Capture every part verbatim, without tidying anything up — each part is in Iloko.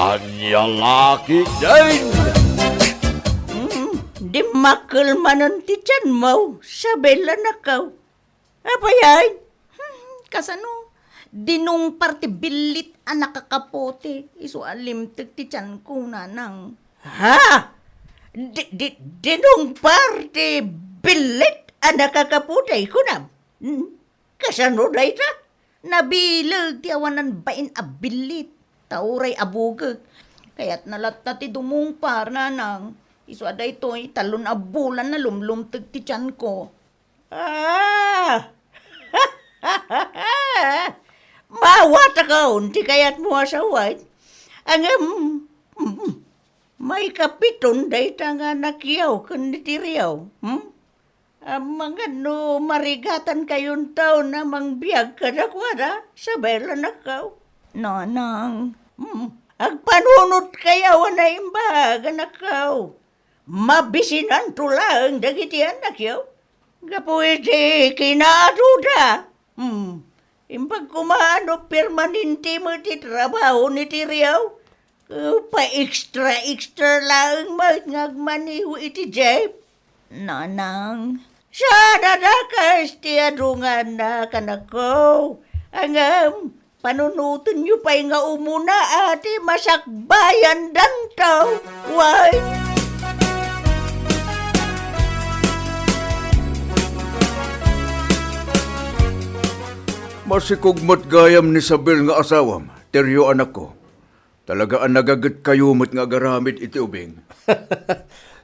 Ania la ketdin? Hmm, dimmakkel manen ti tianmo, Isabel, anakko. Apay, ay? Hmm, kasano? Dinungpar ti billit a nakakaputi, isu a limtek ti tianko, nanang. Ha? Di, di, dinungpar ti billit a nakakaputi, kunam? Hmm? Kasano dayta? Nabileg ti awanan bain a billit, ta uray abugek. Kayatna latta ti dumungpar, nanang. Isu a daytoy, talon a bulan a lumlumtek ti tianko. Ah! Maawatakon ti kayatmo a sawen. Ngem, mm, maikapiton dayta nga anakyo ken ni Teriyo. Hmm? Amangan no marigatankayon a mangbiag kadakuada, Isabel, anakko. Nanang. Hmm, agpanunotkayo a naimbag, anakko. Mabisinanto laeng dagiti annakyo. Gapu iti kinaaduda. Hmm, imbag koma no permanente met ti trabaho ni Teriyo. Pa-extra-extra laeng met nga agmaneho iti jeep. Nanang. Sadadakas ti adunganna, anakko. Ngem, panunotenyo pay nga umuna a ti masakbayandanto. Wen. Masikog met gayam ni Isabel nga asawam, Teriyo, anakko. Talaga a nagagetkayo met nga agaramid iti ubing.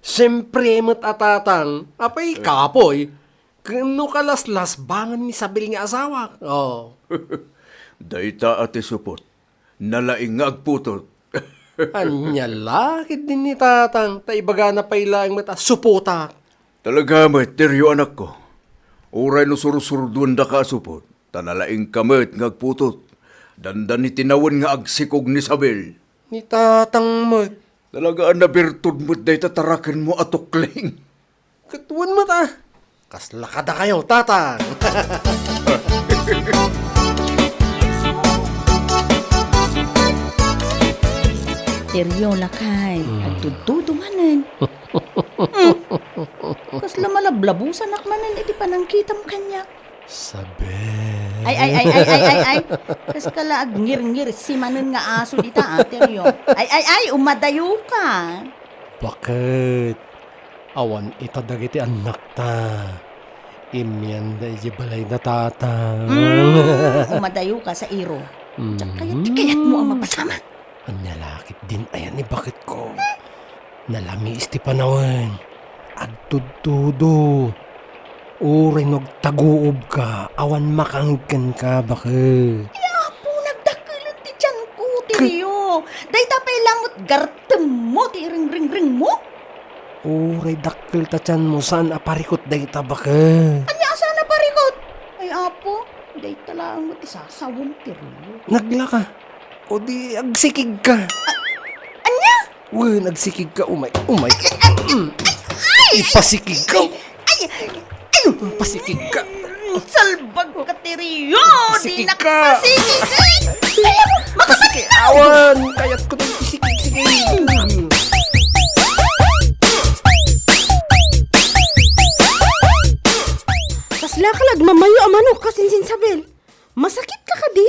Siempre met a, tatang, apay, eh, kapoy, ken no kalaslasbangan ni Isabel nga asawak. Oh. Dayta a ti supot. Nalaing nga agputot. Ania la ketdin ni tatang, ta ibagana pay laeng met a supotak. Talaga met, Teriyo, anakko. Uray no sursurduendaka a supot, ta nalaingka met nga agputot. Dandani ti nawen nga agsikog ni Isabel. Ni tatang met. Talaga a nabirtud met dayta tarakenmo a tukling. Ket wen met a. Kasla kadakayo, tatang. Teriyo, lakay, hmm, agtudtudo manen. Hmm. Kasla malablabusanak manen iti panangkitam kaniak. Isabel. Ay, ay, ay, ay, ay, ay, ay. Kaskala agngirngir si manen nga aso dita, a, Teriyo. Ay, ay, ay, umadayoka. Baket? Awan ita dagiti annakta. Immianda idiay balayda, tatang. Mm, umadayoka, sairo. Diak kayat ti kayatmo a mapasamak. Ania la ketdin aya ni baketko? Nalamiis ti panawen. Agtudtudo. Uray no agtaguobka, awan makangeg kenka, baket. Ay, Apo, nagdakkelen ti tianko, Teriyo. Dayta pay la met gartemmo ti iringringringmo. Uray dakkel ta tianmo, saan a parikut dayta, baket. Ania a saan a parikut? Ay, Apo, dayta laeng met ti sasawem, Teriyo. Naglaka. O di agsikigka. A-, ania? Wen, agsikigka, umay, umay. Mm. Ay, ay, ay, ipasikigka. Ay, ay, ay. Ipasikigka. Salbag ka, Teriyo. Di ipasikigka. Nakapasikig. Ay, ay, ay, makapatay ka. Awan, kayatko itong isikig-sikig. Kasla ka la agmamayo a manok, kasinsin, Isabel. Masakit ka kadi?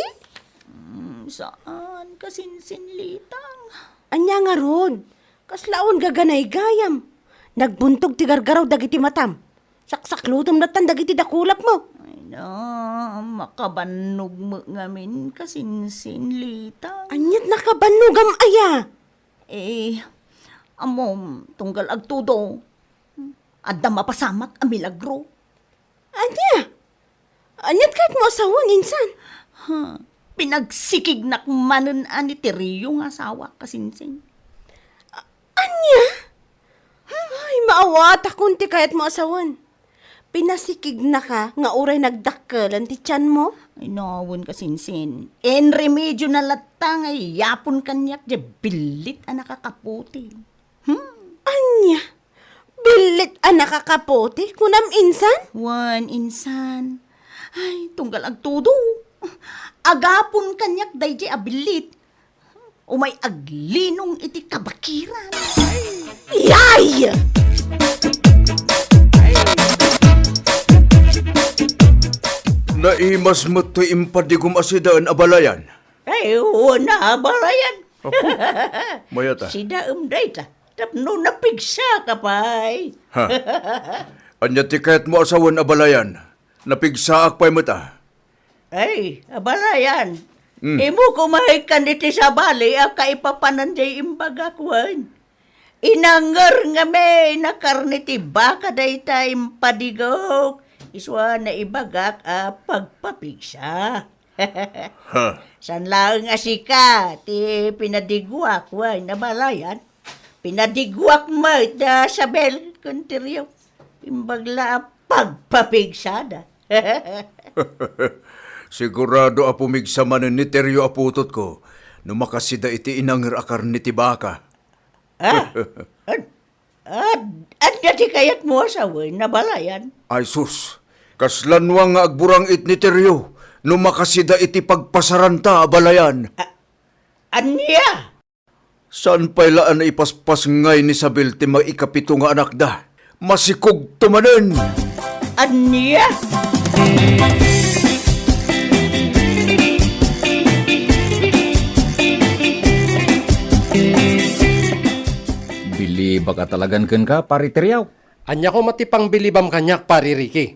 Mm, saan, kasinsin, Litang. Ania ngarud? Kasla awan gaganay gayam. Nagbuntog ti gargaraw dagiti matam. Saksaklutem lattan dagiti dakulapmo. Ay na, makabannog met ngamin, kasinsin, Litang. Aniat nakabannogam aya? Eh, ammom, tunggal agtudo. Adda mapasamak a milagro. Ania? Aniat kayatmo a sawen, insan? Ha, pinagsikignak manen a ni Teriyo nga asawa, kasinsin. A-, ania? Ay, maawatakon ti kayatmo a sawen. Pinasikignaka nga uray nagdakkelen ti tianmo? Ay, nawen, kasinsin. Inremediona latta nga iyapon kaniak diay billit a nakakaputi. Hmm? Ania? Billit a nakakaputi, kunam, insan? Wen, insan. Ay, tunggal agtudo. Agapon kaniak daydiay a billit. Umay aglinong iti kabakiran. Yay! Naimas met toy impadigom a sidaen a balayan. Ay, wen a balayan. Apo, mayat a. Sidaem dayta, tapno napigsaka pay. Ha? Ania ti kayatmo a sawen a balayan? Napigsaak pay met a. Ay, a balayan. Mm. Imo kumaykan iti sabali a kaipapanan jay imbagak wen. Inanger ngamin a karne ti baka dayta impadigok. Isu a naibagak a pagpapigsa. Ha? Saan laeng a sika ti pinadiguak wen a balayan? Pinadiguak met da Sabel ken Terio. Imbag la a pagpapigsada. Sigurado a pumigsa manen ni Terio a putotko no makasida iti inanger a karne ti baka. Ah, ad, ad, ania ti kayatmo a sawen a balayan? Ay sus, kasla nua nga agburang-it ni Terio no makasida iti pagpasaranta a balayan. A, ania? Saan pay la a naipaspasngay ni Sabel ti maikapito nga anakda? Masikogto manen! Ania? Bilibak a talagan kenka, Pari Teriaw. Ania koma ti pangbilibam kaniak, Pari Ricky?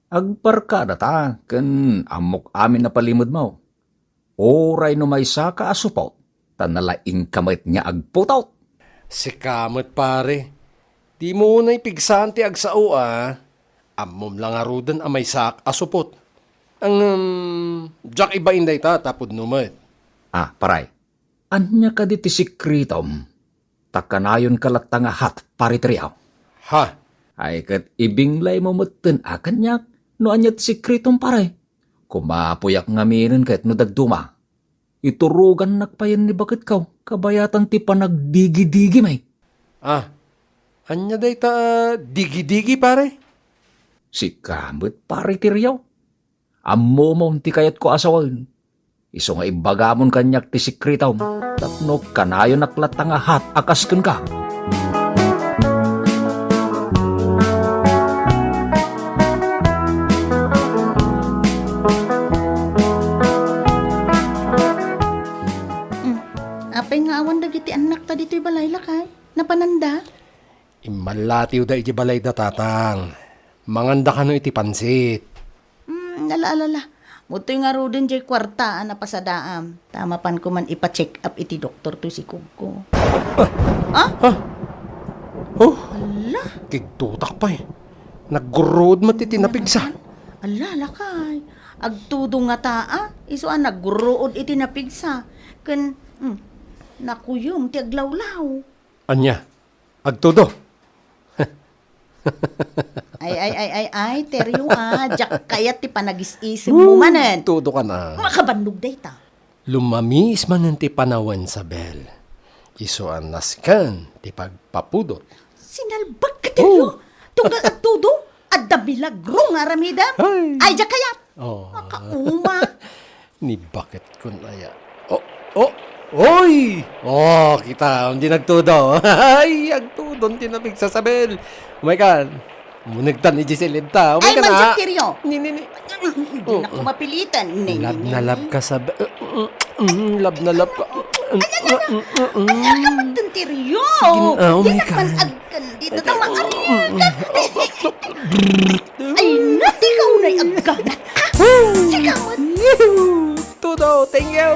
Agbarkadata ken ammok amin a palimedmo. Uray no maysaka a supot, ta nalaingka met nga agputot. Sika met, pare. Dimo unay pigsaan ti agsao a. Ammom la ngaruden a maysaak a supot. Ngem, diak ibain dayta ta pudno met. Ah, paray. Ania kadi ti sekretom? Ta kanayonka latta nga hat, Pare Teriaw. Ha? Ay ket ibinglaymo metten a kaniak no ania ti sekretom, pare. Kumapuyak ngaminen ket no dadduma. Iturogannak payen ni baketko, kabayatan ti panagdigi-digimi. Ah, ania dayta a digi-digi, pare? Sika met, Pare Teriaw. Ammomon ti kayatko a sawen. Isu nga ibagamon kaniak ti sekretom, tapno kanayonak latta nga hat a kas kenka. Hmm. Apay nga awan dagiti annakta ditoy balay, lakay? Napananda? Immallatiwda iti balayda, Tatang. Manganda kano iti pansit. Hmm, ala, ala, ala. Mutoy ngaruden jay kuarta a napasadaam. Ta mapanko man ipa-check up iti doktor toy sikogko. Ah? Ah? Oh? Ala? Kigtotak pay. Naggurruod met iti napigsa. Ala, lakay. Agtudo ngata a. Isu a naggurruod iti napigsa. Ken, hmm, nakuyom ti aglawlaw. Ania? Agtudo. Ay, ay, ay, ay, ay, Terio, ah, diak kayat ti panagis-isemmo manen. Tudo ka na. Makabannog dayta. Lumamiis manen ti panawen, Sabel. Isu a nasken ti pagpapudot. Sinalbag ka, Terio. Oh. Tunggal agtudo, adda milagro nga aramidem. Ay. Ay, diak kayat. Oh. Makauma. Ni baket kun aya. Oh, oh, oy! Oh, kita, hindi nagtudo. Ay, agtudon ti napigsa, Sabel. Umay ka. Munegtan ni Giselle ta. Umay ka na. Ay, manjak, Terio. Ni, ni, ni. Hindi na ko mapilitan. Ni, ni, ni, ni. Lab na lab ka, Sabel. Mm, mm, mm, lab na lab ka. Ay, ay, ay, ay. Ay, ay, ay, ay, Terio. Sige na, umay ka. Di na man ag-, Kan dito ta maarian ka. Ay, na, di ka unay agganat. Ah, sika man. Tudo, thank you.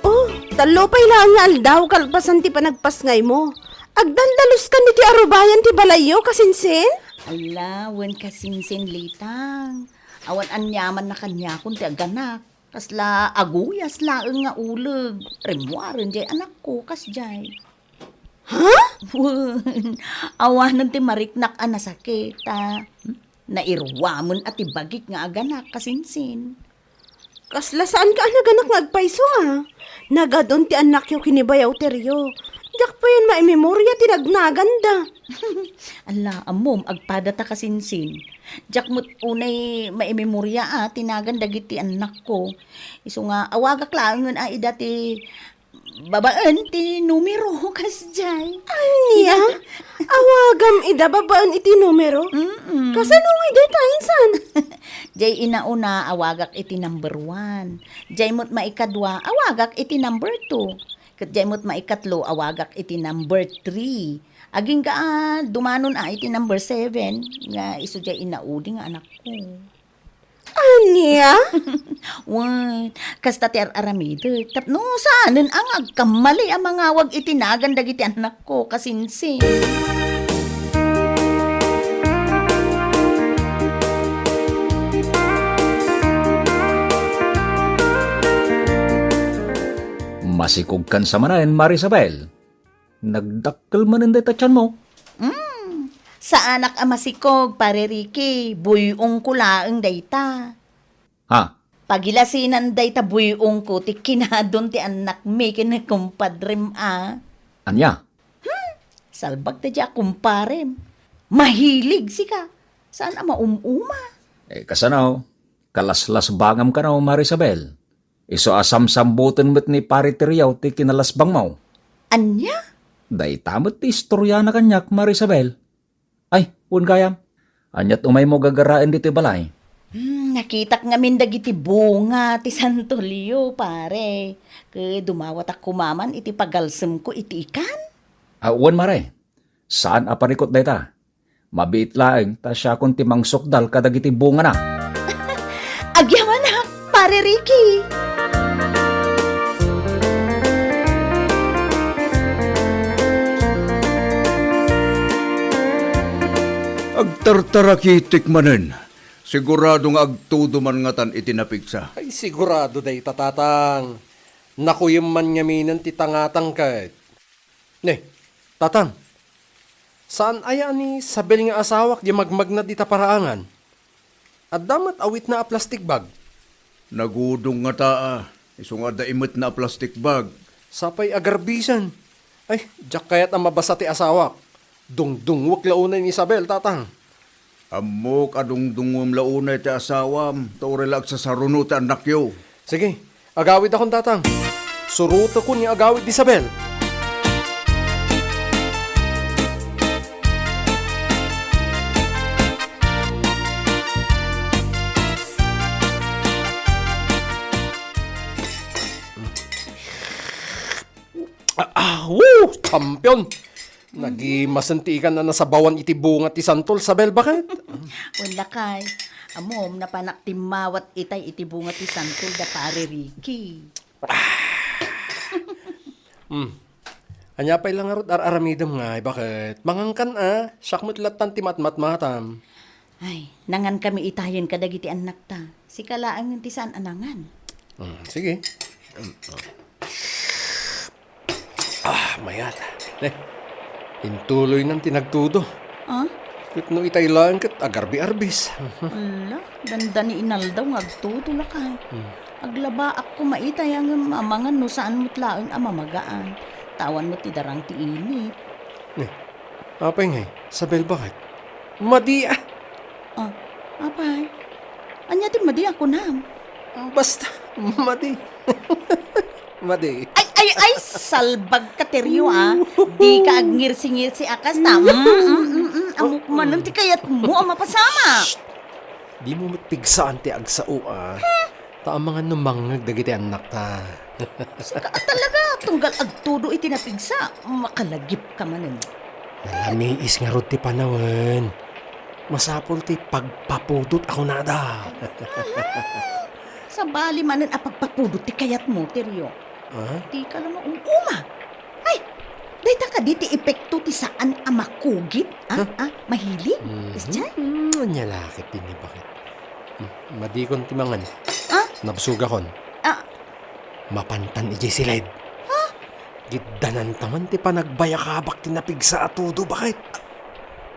Oh, tallo pay laeng nga aldaw kalpasan ti panagpasngaymo. Agdaldalos kan iti arubayan ti balayyo, kasinsin? Ala, wen kasinsin, Litang. Awan aniaman na kaniakon ti aganak. Kasla aguyas laeng nga uleg. Rimmuaren jay anakko, kasjay. Ha? Wen, awanen ti mariknak a nasakit, ta, hmm, nairuamen a ti bagik nga aganak, kasinsin. Kasla saanka a naganak nga agpayso, a? Nagadun ti annakyo ken ni Bayaw Teryo. Diak payen maimemoria ti nagnaganda. Alla, ammom, agpadata kasinsin. Diak met unay maimemoria a ti nagan dagiti annakko. Isu nga, awagak laengen a ida ti babaen ti numero, kasdiay. Ania? Awagam ida babaen iti numero? Mm-mm. Kasano nga ida ita insan? Jay inauna, awagak iti number one. Jay met maikadua, awagak iti number two. Ket jay met maikatlo, awagak iti number three. Agingga a dumanon a iti number seven, nga isu jay inaudi nga anakko. Ania? Wen, kasta ti ar-aramidek, tapno saanen a nga agkammali a mangawag iti nagan dagiti annakko, kasinsin. Masikogkan sa manen, Marisabel. Nagdakkel manen dayta tianmo. Mm. Saanak a masikog, Pare Ricky. Buy-ongko laeng dayta. Ha? Pagilasinan dayta buy-ongko ti kinadun ti annakmi ken ni kumpadrem a. Ania? Hmm? Salbag ta dia kumparem. Mahilig sika. Saan a maum-uma? Eh, kasano? Kalaslasbangam kano, Marisabel. Isu a samsambuton met ni Pare Teriaw ti kinalasbangmo. Ania? Dayta met ti istoriana kaniak, Marisabel. Ay, wen gayam. Aniat umaymo gagaraen ditoy balay? Hmm, nakitak ngamin dagiti bunga ti santolyo, pare. Ket dumawatak koma man iti pagalsemko iti ikan. Ah, wen, mare. Saan a parikut dayta? Mabiit laeng ta siakon ti mangsukdal kadagiti bungana. Agyamanak, Pare Ricky! Agtartarakitek manen. Sigurado nga agtudo man ngatan iti napigsa. Ay, sigurado dayta, Tatang. Nakuyem man ngaminen ti tangatang ket. Ne, Tatang, saan aya ni Sabel nga asawak di magmagna dita paraangan? Adda met awitna a plastic bag. Nagudong ngata a, isu nga adda imetna a plastic bag. Sapay a garbisen. Ay, diak kayat a mabasa ti asawak. Dungdungwek la unay ni Isabel, Tatang. Ammok a dungdungwem la unay ti asawam, ta uray la agsasaruno ti annakyo. Sige, agawidakon, Tatang. Surotekon nga agawid ni Isabel. Ah, ah, woo! Champion! Nagimasen ti ikan a nasabawan iti bunga ti santol, Sabel, baket? Wen, lakay. Ammom, napanak timmawat itay iti bunga ti santol da Pare Ricky. Hmm. Ania pay la ngarud ar-aramidem ngay, baket? Mangankan a, siak met lattan ti matmatmatam. Ay, nangankami itayen kadagiti annakta. Sika laengen ti saan a nangan. Hmm, sige. Ah, mayat. Eh, intuloynan ti nagtudo. Ah? Ket no itay laeng ket agarbi-arbis. Ala, dandani inaldaw nga agtudo lakay. Hmm. Aglabaak koma itay ngem amangan no saan met laeng a mamagaan. Tawan met ti darang ti init. Eh, apay ngay, Sabel, baket? Madi, ah. Ah, apay? Ania ti madi a kunam? Basta, madi. Madi. Ay, ay, ay, salbag ka, Teryo, ah. Di ka agngirsi-ngirsi a kasta. Mm, mm, mm, mm. Ammok manen ti kayatmo a mapasama. Shh! Dimo met pigsaan ti agsao, ah. Ta amangan no mangngeg dagiti annakta. Sika a talaga, tunggal agtudo iti napigsa, makalagipka manen. Nalamiis ngarud ti panawen. Masapul ti pagpapudot a kunada. Mhm. Sabali manen a pagpapudot ti kayatmo, Teryo. Ah? Dika la maum-uma. Ay, dayta kadi ti epekto ti saan a makugit, ah? Huh? Ah, mahilig? Mhm. Christian? Hmm, ania la ket ti ni, baket? Hmm, madikon ti mangan. Ah? Nabsogakon. Ah. Mapantan idiay siled. Ha? Giddananta man ti panagbayakabak ti napigsa a tudo, baket?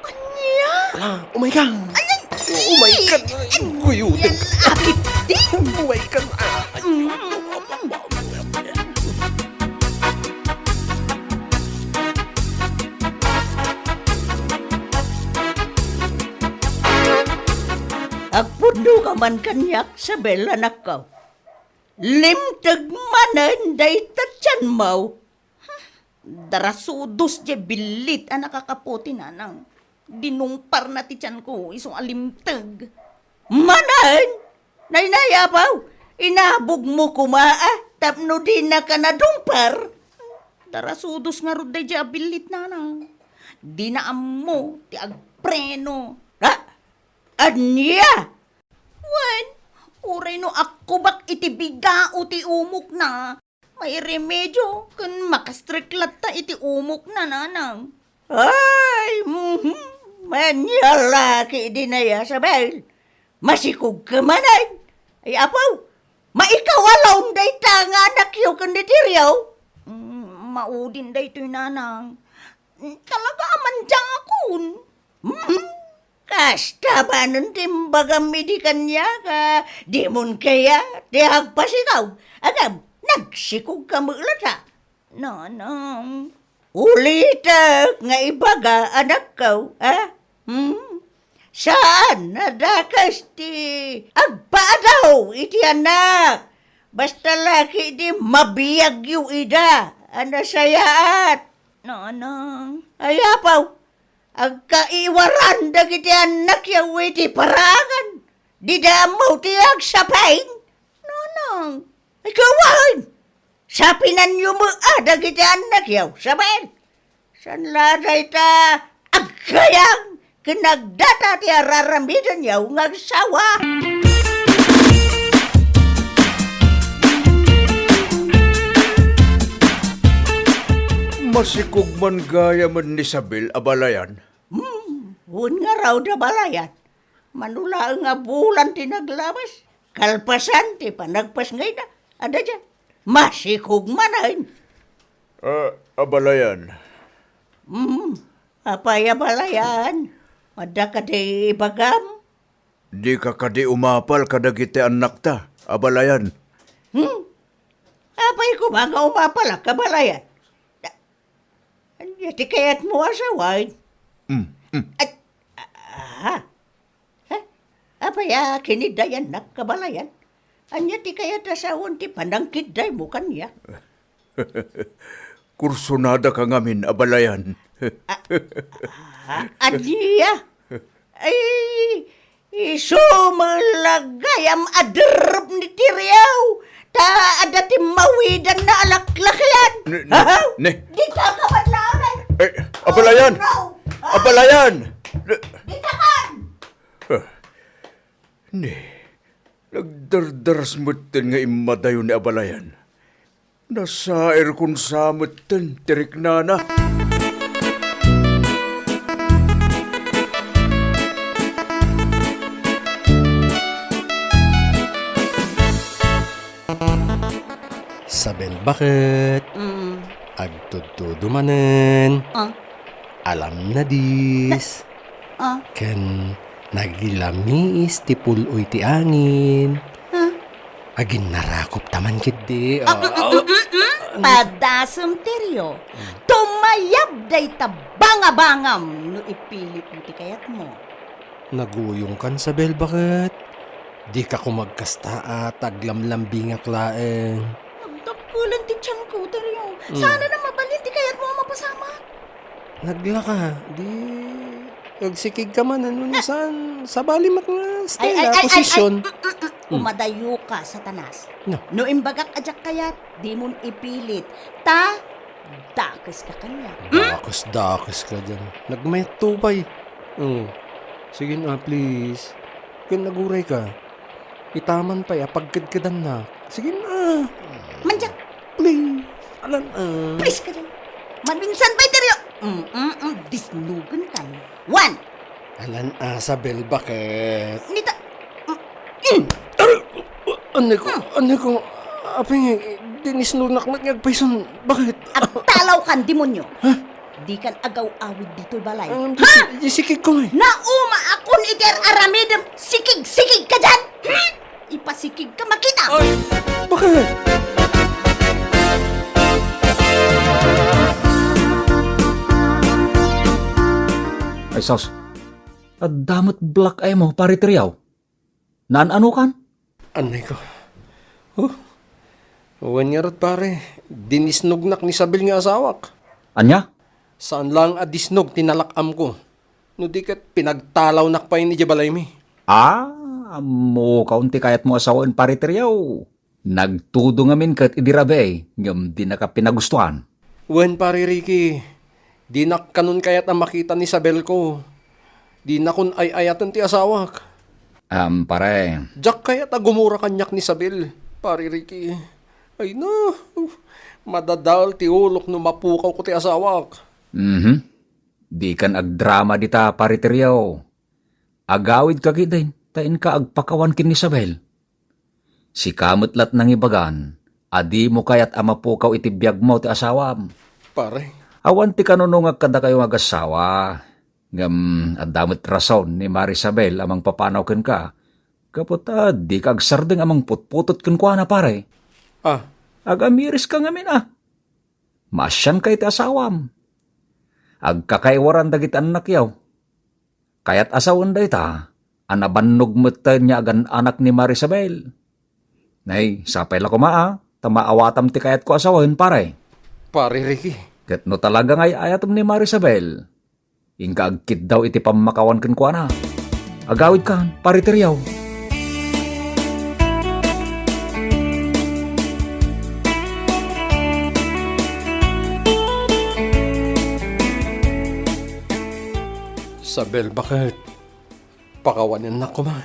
Ania? Ala, umayka. Ay, ay, Umay ka na, guyod. Yan, akit di. Umay ka na. Agpudno ka man kaniak, Sabel, anakko. Limteg manen dayta tianmo. Darasudos diay billit a nakakaputi, nanang. Dinungparna ti tianko isu a limteg. Manen! Nay, nay, apo, inabogmo koma, a, tapno dinaka nadungpar. Darasudos ngarud daydiay a billit, nanang. Dina ammo ti agpreno. Ha? Ania? Wen, uray no akkubak iti bigao ti umokna, mairemedio ken makastrek latta iti umokna, nanang. Ay, mhm. Ania la ketdin aya, Sabel? Masikogka manen. Ay, apo, maikawalom dayta nga anakyo ken ni Tiryo? Mm, maudin daytoy, nanang. Talaga a mandiakon. Hmm? Kasta manen ti imbagam idi kaniak a dimon kayat ti agpasikaw. Ngem, nagsikogka met latta. Nanang. Ulitek nga ibaga, anakko, a? Hmm? Saan a dakes ti agpaadaw iti anak. Basta la ketdi mabiagyo ida a nasayaat. Nanang. Ay, apo, agkaiwaran dagiti annakyo iti paraangan. Dida ammo ti agsapay. Nanang. Ikaw, wen. Sapinanyo met a dagiti annakyo, Sabel. Saan la dayta aggayam ken nagdata ti ar-aramidenyo nga agsawa. Masikog man gayamen ni Sabel, abalayan. Hmm, wen ngarud, abalayan. Mano laeng a bulan ti naglawas, kalpasan ti panagpasngayna. Adda diay, masikog manen. Ah, abalayan. Hmm, apay, abalayan? Adda kadi ibagam? Dika kadi umapal kadagiti annakta, abalayan? Hmm? Apay koma nga umapalak, abalayan? Ania ti kayatmo a sawen? Mm, mm. Ay, ah, ha? Apay a kiniddayannak, abalayan? Ania ti kayat a sawen ti panangkiddaymo kaniak? Kursunadaka ngamin, abalayan. Ah, ah, ania? Ay, isu met la gayam a derrep ni Tiryo, ta adda timmawidanna a laklakayan. Ne, ne, Ahaw! Ne. Dika ka met laeng. Eh, abalayan! Aw, aw! Abalayan! Dika kan! Ah, ne, nagdardaras metten nga immadayo ni abalayan. Nasairkon sa metten ti riknana. Sabel, baket? Mm. Agtudtudo manen. Ah. Alam na dis. Ah. Ken nagilamiis ti pul-oy ti angin. Ah. Aginnarakop ta man ketdi. Ah, ah, mm, mm, mm. Padasem, Tiryo. Mm. Tumayab dayta bangabangam no ipilitmo ti kayatmo. Naguyongkan, Sabel, baket? Dika koma agkasta a ta aglamlambingak laeng. Nagdakkelan ti tianko, Tiryo. Mm. Saan a mabalin ti kayatmo a mapasamak. Naglaka, di agsikigka manen, no saan, sabali met nga style a posisyon. Ay, ay, ay, ay, ay. Mm, mm, mm. Mm. Umadayoka, Satanas. No. No imbagak a diak kayat, dimon ipilit. Ta, dakeska kaniak. Hmm? Dakes, dakeska diay. Nagmayatto pay. Oh. Sige na, please. Ken agurayka. Itaman pay a pagkedkedannak. Sige na. Mandiak. Please. Alan, ah. Please ka diay. Maminsan pay, Tiryo. Mm, mm, mm. Disnugen kan. One. Alan, ah, Sabel, baket? Nita-, mm, mm. Aray, aneko, hmm. Aneko, apay nga, dinisnunak met nga agpayson, baket? Agtalaw kan, demonyo. Ha? Dikan agaw-awid ditoy balay. Ang ha? Di, di sikig ko, eh. Naumaak Kun iti ar-aramidem, sikig-sikig ka dian? Hmm? Ipasikig ka, makita! Ay, bakit? Ay, sus. Adda met black eye mo, Pare Teriaw. Naan-anokan? Anay ko. Oh. Wen ngarud, pare, dinisnognak ni Isabel nga asawak. Ania? Saan lang a disnog ti nalak-amko. No di ket pinagtalawnak pay idiay balaymi. Ah, ammokaon ti kayatmo a sawen, Pare Teriaw. Nagtudo ngamin ket idi rabii, ngem dinaka pinagustuan. Wen, Pare Ricky, dinak kanon kayat a makita ni Isabel ko. Dinakon ay-ayaten ti asawak. Am, pare. Diak kayat a gumura kaniak ni Isabel, Pare Ricky. Ay na, madadael ti ulok no mapukawko ti asawak. Mhm. Dikan agdrama dita, Pare Teriaw. Agawidka ketdin, ta inka agpakawan ken ni Isabel. Sika met la't nangibagan a dimo kayat a mapukaw iti biagmo ti asawam. Pare. Awan ti kanunongak kadakayo nga agassawa, ngem adda met rason ni Mari Isabel a mangpapanaw kenka, gapu ta dika agsardeng a mangputputot kenkuana, pare. Ah. Agamiriska ngamin a. Maasianka iti asawam. Agkakaiwaran dagiti annakyo. Kayat a sawen dayta a nabannog metten nga agan-anak ni Mari Isabel. Nay, sapay la koma a, ta maawatam ti kayatko a sawen, pare. Pare Ricky. Ket no talaga nga ay-ayatem ni Mari Isabel, inka agkiddaw iti pammakawan kenkuana. Agawidkan, Pare Teriaw. Isabel, bakit? Pakawanennak koma.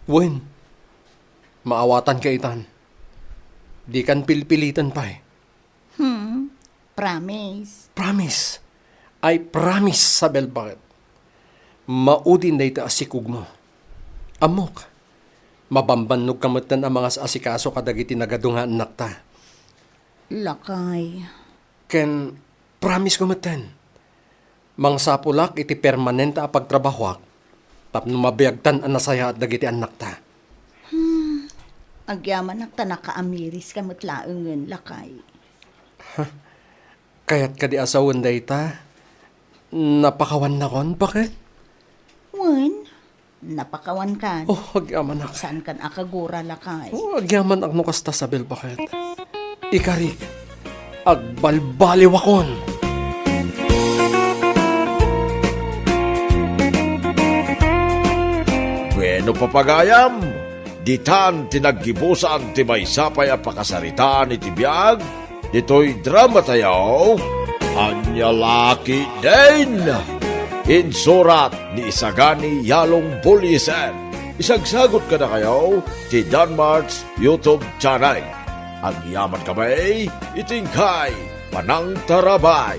Wen, maawatanka itan. Dikan pilpiliten pay. Hmm, promise. Promise. I promise, Isabel, bakit? Maudin dayta a sikugmo. Ammok, mabambannogka metten a mangas-asikaso kadagiti nagadu nga annakta. Lakay. Ken promise ko metten, mangsapulak iti permanente a pagtrabahoak tapno mabiagtan a nasayaat dagiti annakta. Hmm, agyamanak ta nakaamiriska met laengen, lakay. Kayat kadi a sawen dayta? Napakawannakon, bakit? Wen, napakawankan. Oh, agyamanak. Saankan a kagura, lakay. Oh, agyamanak no kasta, Isabel, bakit? Ikarik, agbalbaliwakon. Bueno, papagayam, ditan ti naggibusan ti maysa pay a pakasaritaan iti biag ditoy dramatayo, Ania La Ketdin. Insurat ni Isagani Yalong Buliser. Isagsagut kadakayo ti Danmart's YouTube channel. Agyamankami iti inkay panangtarabay.